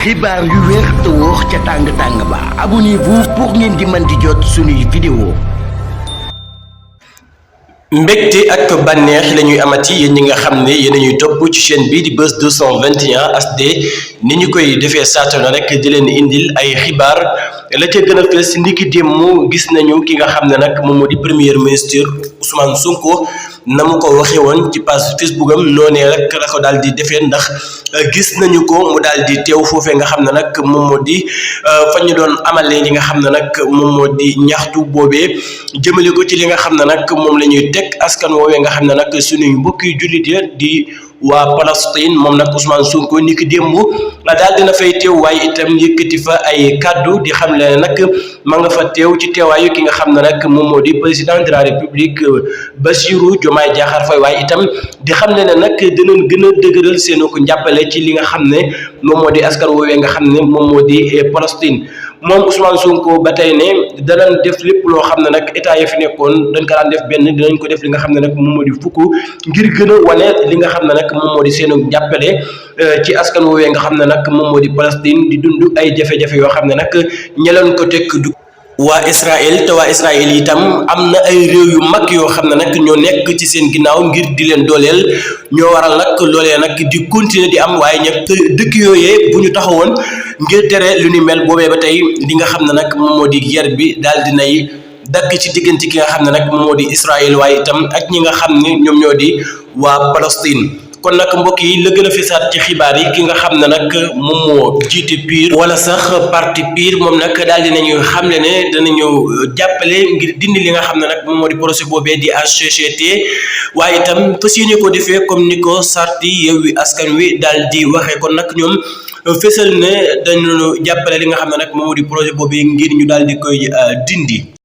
xibaar yu wér te wóor ca tàng ba abonnez-vous pour ngeen di mën di jot suñuy vidéo. mbégte ak bànneex la ñuy amati yéen ñi nga xam ne yéen a ñuy topp ci chaîne bi di Buzz 221 HD ni ñu koy defee saatana rek di leen indil ay xibaar la ca gën a fës ndiki démb gis nañu ki nga xam ne nag moom moo di premier ministre Ousmane Sonko na mu ko waxee woon ci page Facebook am noonee rek la ko daal di defee ndax gis nañu ko mu daal di teew foofee nga xam ne nag moom moo di fa ñu doon amalee li nga xam ne nag moom moo di ñaxtu boobee jëmale ko ci li nga xam ne nag moom la ñuy teg askan woowee nga xam ne nag suñuy mbokki jullit ya di waa Palestine moom nag Ousmane Sonko ni ki démb daal dina fay teew waaye itam yëkkati fa ay kaddu di xam ne nag ma nga fa teew ci teewaayu ki nga xam ne nag moom moo di président de la république Bassirou Diomaye Diakhar Faye waaye itam di xam ne nag dinañ gën a dëgëral seenu ko njàppale ci li nga xam ne moom moo di askan woowee nga xam ne moom moo di Palestine. moom Ousmane Sonko ba tey ne danañ def lépp loo xam ne nag état ya fi nekkoon dañ ko daan def benn dinañ ko def li nga xam ne nag moom moo di fukk ngir gën a wane li nga xam ne nag moom moo di seenu jàppale ci askan woowee nga xam ne nag moom moo di Palestine di dund ay jafe-jafe yoo xam ne nag ñeleen ko teg du waa Israël te waa Israël itam am na ay réew yu mag yoo xam ne nag ñoo nekk ci seen ginnaaw ngir di leen dooleel ñoo waral nag loolee nag di continuer di am waaye ñëpp dëkk yooyee bu ñu taxawoon ngir tere lu ni mel boobee ba tey li nga xam ne nag moom moo di guerre bi daal dinay dakk ci diggante ki nga xam ne nag moom moo di Israël waaye itam ak ñi nga xam ne ñoom ñoo di waa Palestine. kon nag mbokk yi la gën a fisaat ci xibaar yi ki nga xam ne nag moom moo jiite PUR wala sax parti PUR moom nag daal dinañu xamle ne danañu jàppale ngir dindi li nga xam ne nag moom moo di projet boobee di HCCT waaye itam fas yéene ko defee comme ni ko sarti Yewwi Askan Wi daal di waxee kon nag ñoom fësal ne dañu jàppale li nga xam ne nag moom moo di projet boobee ngir ñu daal di koy dindi.